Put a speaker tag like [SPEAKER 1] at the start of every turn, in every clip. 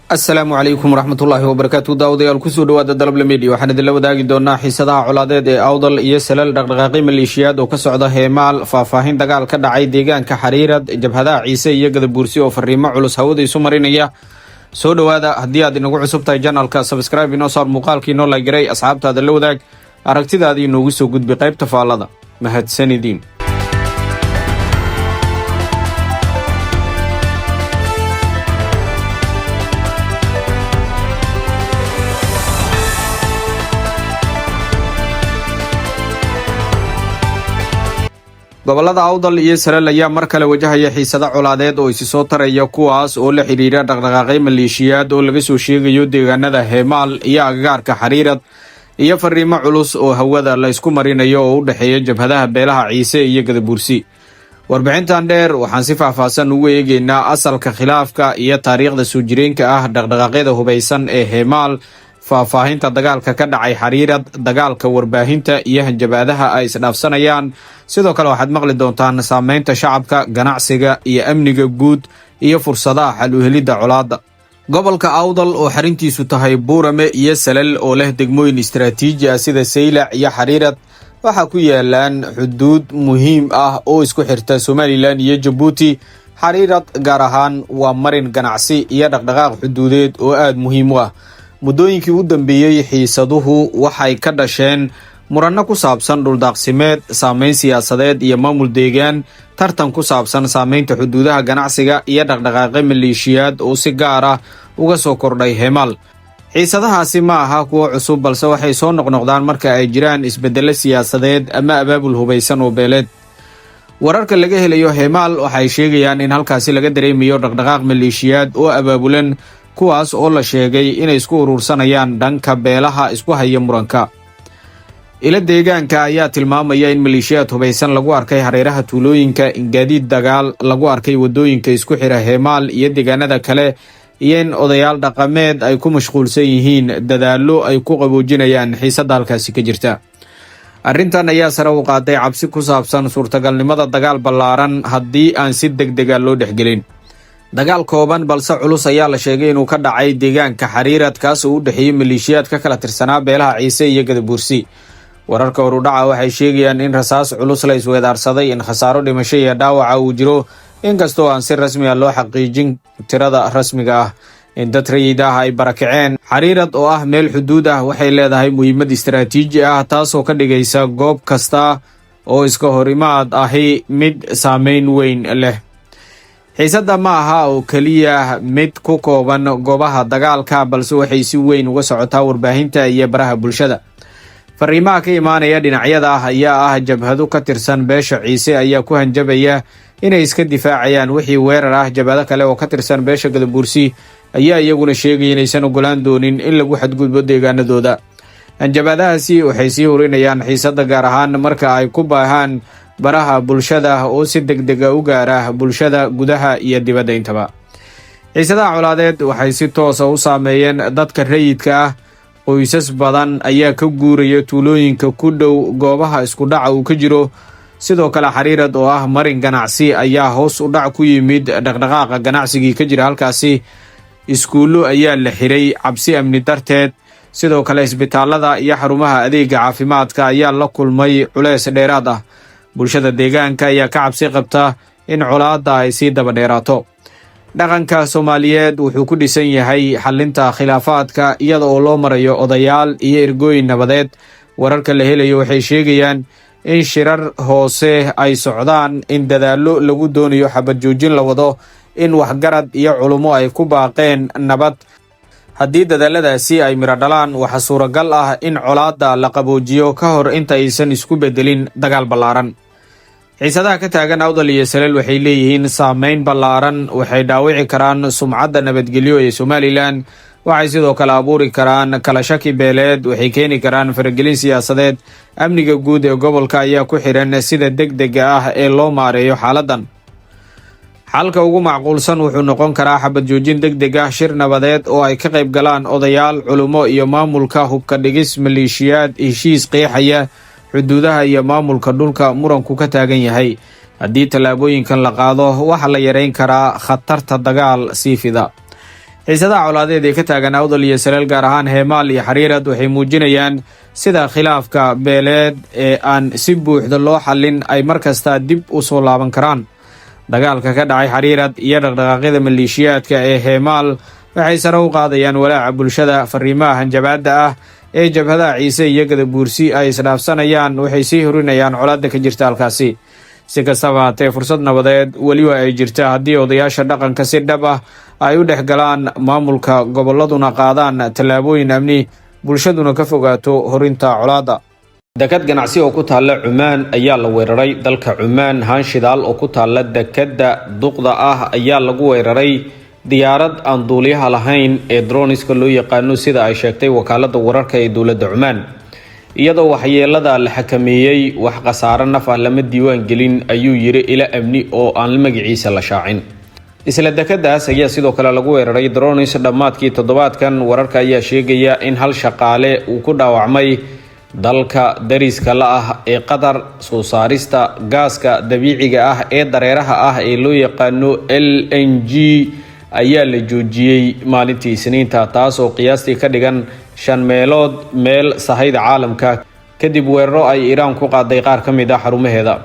[SPEAKER 1] Asalaamu calaykum waraxmatullaahi wabarakaatu. Daawadayaal, kusoo dhawaada Dalable Media. Waxaan idinla wadaagi doonaa xiisadaha colaadeed ee Awdal iyo Salal, dhaqdhaqaaqyo maleeshiyaad oo ka socda Heemaal, faahfaahin dagaal ka dhacay deegaanka Xariirad, jabhadaha Ciise iyo Gadabuursi oo fariimo culus hawada isu marinaya. Soo dhowaada. Haddii aad inagu cusub tahay channelka, subscribe inoo saar, muuqaalkii inoo like garay, asxaabtaada la wadaag, aragtidaadii inoogu soo gudbi qaybta faallada. Mahadsanidin. Gobolada Awdal iyo Salal ayaa mar kale wajahaya xiisado colaadeed oo isi soo taraya, kuwaas oo la xidhiira dhaqdhaqaaqyo maleeshiyaad oo laga soo sheegayo deegaanada Heemaal iyo agagaarka Xariirad, iyo fariimo culus oo hawada la isku marinayo oo u dhexeeya jabhadaha beelaha Ciise iyo Gadabuursi. Warbixintan dheer waxaan si faahfaahsan ugu eegeynaa asalka khilaafka iyo taariikhda soo jireenka ah, dhaqdhaqaaqyada hubaysan ee Heemaal, faahfaahinta dagaalka ka dhacay Xariirad, dagaalka warbaahinta iyo hanjabaadaha ay isdhaafsanayaan. Sidoo kale waxaad maqli doontaan saameynta shacabka, ganacsiga iyo amniga guud, iyo fursadaha xal u helidda colaadda. Gobolka Awdal oo xarintiisu tahay Buurame iyo Salal, oo leh degmooyin istaraatiiji ah sida Saylac iyo Xariirad, waxaa ku yaalaan xuduud muhiim ah oo isku xirta Somaliland iyo Jabuuti. Xariirad gaar ahaan waa marin ganacsi iyo dhaqdhaqaaq xuduudeed oo aada muhiim u ah. Muddooyinkii u dambeeyey xiisaduhu waxay ka dhasheen muranno ku saabsan dhuldaaqsimeed, saameyn siyaasadeed iyo maamul deegaan, tartan ku saabsan saameynta xuduudaha ganacsiga, iyo dhaqdhaqaaqyo maleeshiyaad oo si gaar ah uga soo kordhay Heemaal. Xiisadahaasi ma aha kuwo cusub, balse waxay soo noqnoqdaan marka ay jiraan isbeddello siyaasadeed ama abaabul hubaysan oo beeleed. Wararka laga helayo Heemaal waxay sheegayaan in halkaasi laga dareemayo dhaqdhaqaaq maleeshiyaad oo abaabulan, kuwaas oo la sheegay inay isku urursanayaan dhanka beelaha isku haya muranka. Ilo deegaanka ayaa tilmaamaya in maleeshiyaad hubaysan lagu arkay hareeraha tuulooyinka, in gaadiid dagaal lagu arkay waddooyinka isku xira Heemaal iyo deegaanada kale, iyo in odayaal dhaqameed ay ku mashquulsan yihiin dadaallo ay ku qaboojinayaan xiisadda halkaasi ka jirta. Arrintan ayaa sare u qaaday cabsi ku saabsan suurtagalnimada dagaal ballaaran haddii aan si deg dega loo dhexgelin. Dagaal kooban balse culus ayaa la sheegay inuu ka dhacay deegaanka Xariirad, kaas oo u dhexeeyey maleeshiyaad ka kala tirsanaa beelaha Ciise iyo Gadabuursi. Wararka horudhaca waxay sheegayaan in rasaas culus la isweedaarsaday, in khasaaro dhimasho iyo dhaawaca uu jiro, inkastoo aan si rasmi ah loo xaqiijin tirada rasmiga ah, in dad rayid ah ay barakaceen. Xariirad oo ah meel xuduud ah waxay leedahay muhiimad istaraatiiji ah, taasoo ka dhigaysa goob kasta oo iska horimaad ahi mid saameyn weyn leh. Xiisadda ma aha oo keliya mid ku kooban goobaha dagaalka, balse waxay si weyn uga socotaa warbaahinta iyo baraha bulshada. Fariimaha ka imaanaya dhinacyada ah ayaa ah: jabhado ka tirsan beesha Ciise ayaa ku hanjabaya inay iska difaacayaan wixii weerar ah, jabhado kale oo ka tirsan beesha Gadabuursi ayaa iyaguna sheegaya inaysan ogolaan doonin in lagu xadgudbo deegaanadooda. Hanjabaadahaasi waxay sii hurinayaan xiisadda, gaar ahaan marka ay ku baahaan baraha bulshada oo si deg dega u gaara bulshada gudaha iyo dibadda intaba. Xiisadaha colaadeed waxay si toosa u saameeyeen dadka rayidka ah. Qoysas badan ayaa ka guuraya tuulooyinka ku dhow goobaha isku dhaca uu ka jiro. Sidoo kale, Xariirad oo ah marin ganacsi ayaa hoos u dhac ku yimid dhaqdhaqaaqa ganacsigii ka jira halkaasi. Iskuullo ayaa la xiray cabsi amni darteed. Sidoo kale, isbitaalada iyo xarumaha adeega caafimaadka ayaa la kulmay culeys dheeraad ah. Bulshada deegaanka ayaa ka cabsi qabta in colaadda ay sii daba dheeraato. Dhaqanka Soomaaliyeed wuxuu ku dhisan yahay xalinta khilaafaadka iyada oo loo marayo odayaal iyo ergooyin nabadeed. Wararka la helayo waxay sheegayaan in shirar hoose ay socdaan, in dadaallo lagu doonayo xabad joojin la wado, in waxgarad iyo culummo ay ku baaqeen nabad. Haddii dadaaladaasi ay midho dhalaan, waxaa suuragal ah in colaadda la qaboojiyo ka hor inta aysan isku beddelin dagaal ballaaran. Xiisadaha ka taagan Awdal iyo Salal waxay leeyihiin saameyn ballaaran. Waxay dhaawici karaan sumcadda nabadgelyo ee Somaliland, waxay sidoo kale abuuri karaan kala shaki beeleed, waxay keeni karaan faragelin siyaasadeed. Amniga guud ee gobolka ayaa ku xiran sida deg dega ah ee loo maareeyo xaaladdan. Xalka ugu macquulsan wuxuu noqon karaa xabad joojin deg deg ah, shir nabadeed oo ay ka qayb galaan odayaal, culummo iyo maamulka, hubka dhigis maleeshiyaad, heshiis qeexaya xuduudaha iyo maamulka dhulka muranku ka taagan yahay. Haddii tallaabooyinkan la qaado, waxaa la yareyn karaa khatarta dagaal sii fida. Xiisadaha colaadeed ee ka taagan Awdal iyo Saleel, gaar ahaan Heemaal iyo Xariirad, waxay muujinayaan sida khilaafka beeleed ee aan si buuxda loo xallin ay mar kasta dib u soo laaban karaan. Dagaalka ka dhacay Xariirad iyo dhaqdhaqaaqyada maleeshiyaadka ee Heemaal waxay sare u qaadayaan walaaca bulshada. Fariimaha hanjabaadda ah ee jabhadaha Ciise iyo Gadabuursi ay isdhaafsanayaan waxay sii hurinayaan colaadda ka jirta halkaasi. Si kastaba haatee, fursad nabadeed weliba ay jirta haddii odayaasha dhaqanka si dhab ah ay u dhex galaan, maamulka gobolladuna qaadaan tallaabooyin amni, bulshaduna ka fogaato horinta colaadda. Dekad ganacsi oo ku taalla Cumaan ayaa la weeraray. Dalka Cumaan, haan shidaal oo ku taalla dekadda duqda ah ayaa lagu weeraray diyaarad aan duuliyaha lahayn ee droniska loo yaqaano, sida ay sheegtay wakaaladda wararka ee dowladda Cumaan. Iyadoo waxyeelada la xakameeyey, wax khasaaro naf ah lama diiwaan gelin, ayuu yiri ilo amni oo aan magaciisa la shaacin. Isla dekadaas ayaa sidoo kale lagu weeraray dronis dhammaadkii toddobaadkan. Wararka ayaa sheegaya in hal shaqaale uu ku dhaawacmay. Dalka dariska la ah ee Qatar, soo saarista gaaska dabiiciga ah ee dareeraha ah ee loo yaqaano LNG ayaa la joojiyey maalintii Isniinta, taas oo qiyaastii ka dhigan shan meelood meel sahayda caalamka, kadib weeraro ay Iiraan ku qaaday qaar ka mid ah xarumaheeda.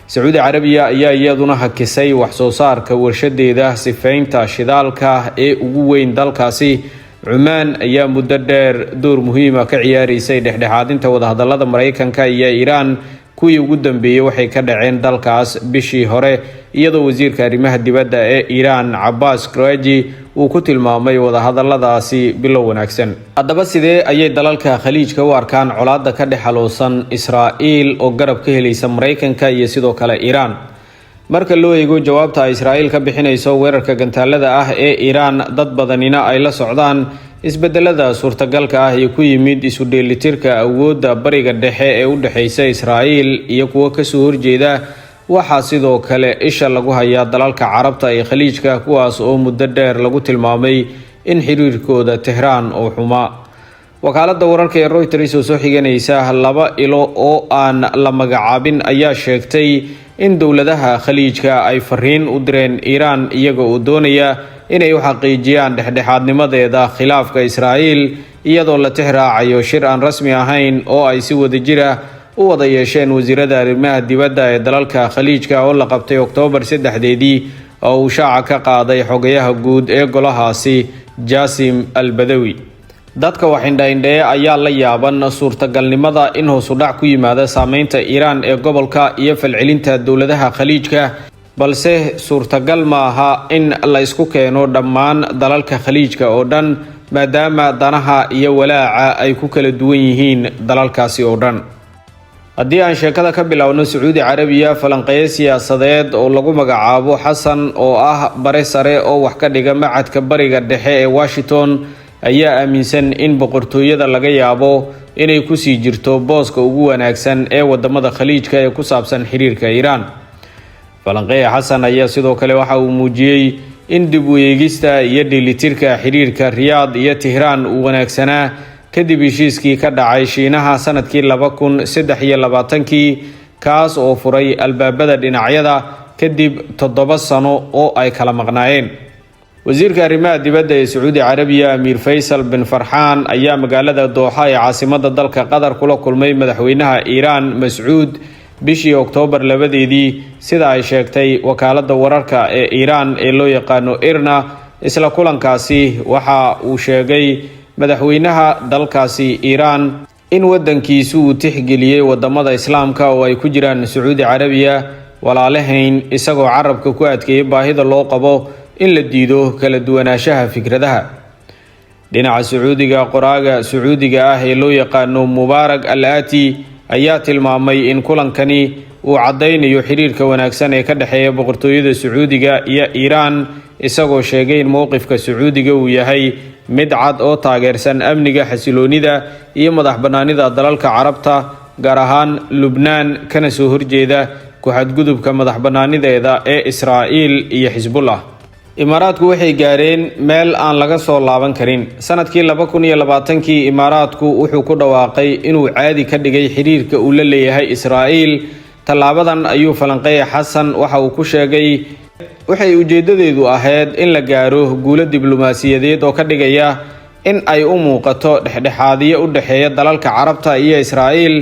[SPEAKER 1] Sacuudi Carabiya ayaa iyaduna hakisay wax soo saarka warshadeeda sifeynta shidaalka ee ugu weyn dalkaasi. Cumaan ayaa muddo dheer door muhiima ka ciyaareysay dhexdhexaadinta wadahadalada Mareykanka iyo Iiraan. Kuwii ugu dambeeyey waxay ka dhaceen dalkaas bishii hore, iyadoo wasiirka arrimaha dibadda ee Iiraan, Cabaas Araghchi, uu ku tilmaamay wadahadaladaasi bilow wanaagsan. Haddaba, sidee ayay dalalka Khaliijka u arkaan colaadda ka dhex aloosan Israa'iil oo garab ka helaysa Mareykanka iyo sidoo kale Iiraan? Marka loo eego jawaabta ay Israa'iil ka bixinayso weerarka gantaalada ah ee Iiraan, dad badanina ay la socdaan isbedelada suurtagalka ah ee ku yimid isu dheelitirka awoodda Bariga Dhexe ee u dhexeysa Israa'iil iyo kuwo kasoo horjeeda, waxaa sidoo kale isha lagu hayaa dalalka Carabta ee Khaliijka, kuwaas oo muddo dheer lagu tilmaamay in xiriirkooda Tehraan oo xumaa. Wakaaladda wararka ee Reuters oo soo xiganaysa laba ilo oo aan la magacaabin ayaa sheegtay in dowladaha Khaliijka ay fariin u direen Iiraan, iyaga oo doonaya inay u xaqiijiyaan dhexdhexaadnimadeeda khilaafka Israa'iil, iyadoo la tix raacayo shir aan rasmi ahayn oo ay si wadajir ah u wada yeesheen wasiirada arrimaha dibadda ee dalalka Khaliijka oo la qabtay Oktoobar 3-deedii, oo uu shaaca ka qaaday xogayaha guud ee golahaasi, Jaasim Al Badawi. Dadka wax indha-indheeye ayaa la yaaban suurtagalnimada in hoosudhac ku yimaada saameynta Iiraan ee gobolka iyo falcelinta dowladaha Khaliijka, balse suurtagal maaha in la isku keeno dhammaan dalalka Khaliijka oo dhan, maadaama danaha iyo walaaca ay ku kala duwan yihiin dalalkaasi oo dhan. Haddii aan sheekada ka bilowno Sacuudi Carabiya, falanqeeyo siyaasadeed oo lagu magacaabo Xasan, oo ah bare sare oo wax ka dhiga Machadka Bariga Dhexe ee Washington, ayaa aaminsan in boqortooyada laga yaabo inay kusii jirto booska ugu wanaagsan ee wadamada Khaliijka ee ku saabsan xiriirka Iiraan. Falanqeeya Xasan ayaa sidoo kale waxa uu muujiyey in dib u eegista iyo dheelitirka xiriirka Riyaad iyo Tihraan uu wanaagsanaa kadib heshiiskii ka dhacay Shiinaha sanadkii 2023-kii, kaas oo furay albaabada dhinacyada kadib 7 sano oo ay kala maqnaayeen. Wasiirka arrimaha dibadda ee Sacuudi Carabiya, Amiir Faysal bin Farxaan, ayaa magaalada Dooxa ee caasimada dalka Qatar kula kulmay madaxweynaha Iiraan, Mascuud, bishii Oktoobar 2-deedii, sida ay sheegtay wakaaladda wararka ee Iiraan ee loo yaqaano IRNA. Isla kulankaasi waxa uu sheegay madaxweynaha dalkaasi Iiraan in wadankiisu uu tixgeliyey wadamada Islaamka, oo ay ku jiraan Sacuudi Carabiya, walaalahayn, isagoo carabka ku adkeeyay baahida loo qabo in la diido kala duwanaanshaha fikradaha. Dhinaca Sacuudiga, qoraaga Sacuudiga ah ee loo yaqaano Mubaarak Al Aati ayaa tilmaamay in kulankani uu caddaynayo xiriirka wanaagsan ee ka dhexeeya boqortooyada Sacuudiga iyo Iiraan, isagoo sheegay in mowqifka Sacuudiga uu yahay mid cad oo taageersan amniga, xasiloonida iyo madax bannaanida dalalka Carabta, gaar ahaan Lubnaan, kana soo horjeeda ku-xadgudubka madax bannaanideeda ee Israa'iil iyo Xisbullah. Imaaraadku waxay gaareen meel aan laga soo laaban karin. Sanadkii 2020-kii, Imaaraadku wuxuu ku dhawaaqay inuu caadi ka dhigay xiriirka uu la leeyahay Israa'iil. Tallaabadan ayuu falanqeeya Xasan waxa uu ku sheegay Waxay ujeedadeedu ahayd in la gaaro guulo diblomaasiyadeed oo ka dhigaya in ay u muuqato dhexdhexaadiyo u dhexeeya dalalka Carabta iyo Israa'iil.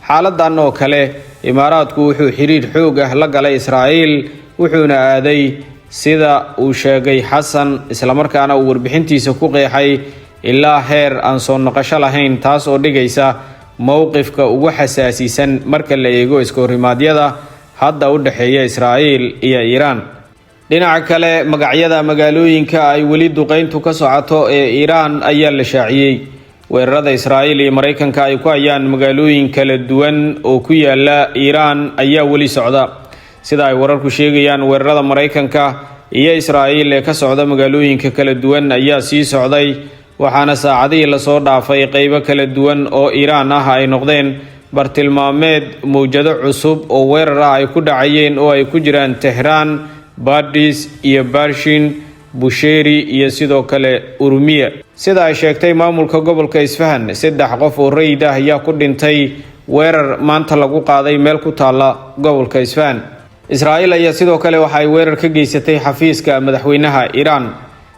[SPEAKER 1] Xaaladan oo kale, Imaaraadku wuxuu xiriir xoog ah la galay Israa'iil, wuxuuna aaday, sida uu sheegay Xasan, islamarkaana uu warbixintiisa ku qeexay, ilaa heer aan soo noqosho lahayn, taas oo dhigaysa mowqifka ugu xasaasisan marka la eego iskahorrimaadyada hadda u dhexeeya Israa'iil iyo Iiraan. Dhinaca kale, magacyada magaalooyinka ay weli duqeyntu ka socoto ee Iiraan ayaa la shaaciyey. Weerarada Israa'iil iyo Maraykanka ay ku hayaan magaalooyin kala duwan oo ku yaala Iiraan ayaa weli socda. Sida ay wararku sheegayaan, weerarada Maraykanka iyo Israa'iil ee ka socda magaalooyinka kala duwan ayaa sii socday, waxaana saacadihii lasoo dhaafay qeybo kala duwan oo Iiraan ah ay noqdeen bartilmaameed mowjado cusub oo weerar ah ay ku dhacayeen, oo ay ku jiraan Tehraan, Bardis iyo Barshin, Busheri iyo sidoo kale Urmiya. Sida ay sheegtay maamulka gobolka Isfahan, saddex qof oo rayid ah ayaa ku dhintay weerar maanta lagu qaaday meel ku taalla gobolka Isfahan. Israa'iil ayaa sidoo kale waxa ay weerar ka geysatay xafiiska madaxweynaha Iiraan.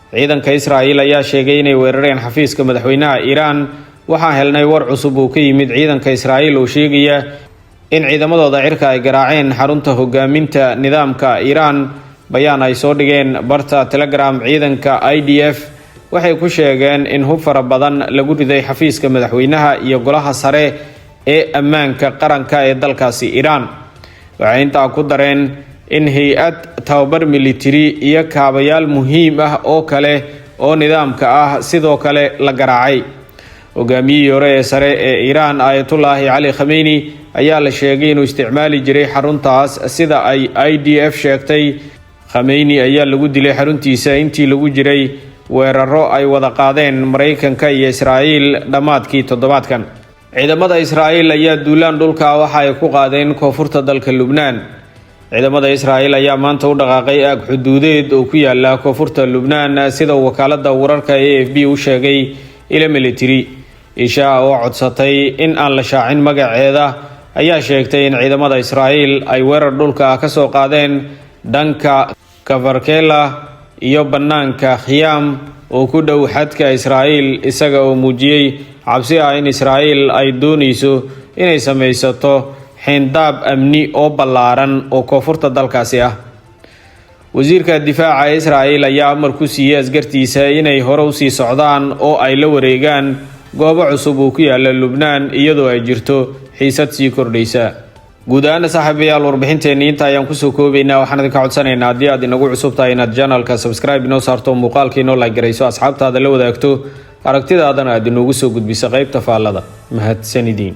[SPEAKER 1] Ciidanka Israa'iil ayaa sheegay inay weerareen xafiiska madaxweynaha Iiraan. Waxaan helnay war cusub oo ka yimid ciidanka Israa'iil oo sheegaya in ciidamadooda cirka ay garaaceen xarunta hogaaminta nidaamka Iiraan. Bayaan ay soo dhigeen barta Telegram ciidanka IDF waxay ku sheegeen in hub fara badan lagu riday xafiiska madaxweynaha iyo golaha sare ee ammaanka qaranka ee dalkaasi Iiraan. Waxay intaa ku dareen in hay-ad tababar militari iyo kaabayaal muhiim ah oo kale oo nidaamka ah sidoo kale la garaacay. Hogaamiyihii hore ee sare ee Iiraan, Aayatullaahi Cali Khameyni, ayaa la sheegay inuu isticmaali jiray xaruntaas, sida ay IDF sheegtay. Khameyni ayaa lagu dilay xaruntiisa intii lagu jiray weeraro ay wada qaadeen Maraykanka iyo Israa'iil dhammaadkii toddobaadkan. Ciidamada Israa'iil ayaa duulaan dhulka waxa ay ku qaadeen koonfurta dalka Lubnaan. Ciidamada Israa'iil ayaa maanta u dhaqaaqay aag xuduudeed oo ku yaala koonfurta Lubnaan, sida wakaalada wararka AFP u sheegay ila military. Isha oo codsatay in aan la shaacin magaceeda ayaa sheegtay in ciidamada Israa'iil ay weerar dhulka ah kasoo qaadeen dhanka Kafarkela iyo bannaanka Khiyaam oo ku dhow xadka Israa'iil, isaga oo muujiyey cabsi ah in Israa'iil ay doonayso inay samaysato xeendaab amni oo ballaaran oo koonfurta dalkaasi ah. Wasiirka difaaca Israa'iil ayaa amar ku siiyey askartiisa inay hore usii socdaan oo ay la wareegaan goobo cusub oo ku yaala Lubnaan, iyadoo ay jirto xiisad sii kordhaysa. Guud ahaana, saaxiibayaal, warbixinteenni inta ayaan kusoo koobaynaa. Waxaan idinka codsanaynaa, haddii aad inagu cusub tahay, inaad channelka subscribe inoo saarto, muuqaalka inoo like garayso, asxaabtaada la wadaagto, aragtidaadana aad inoogu soo gudbiso qeybta faallada. Mahadsanidin.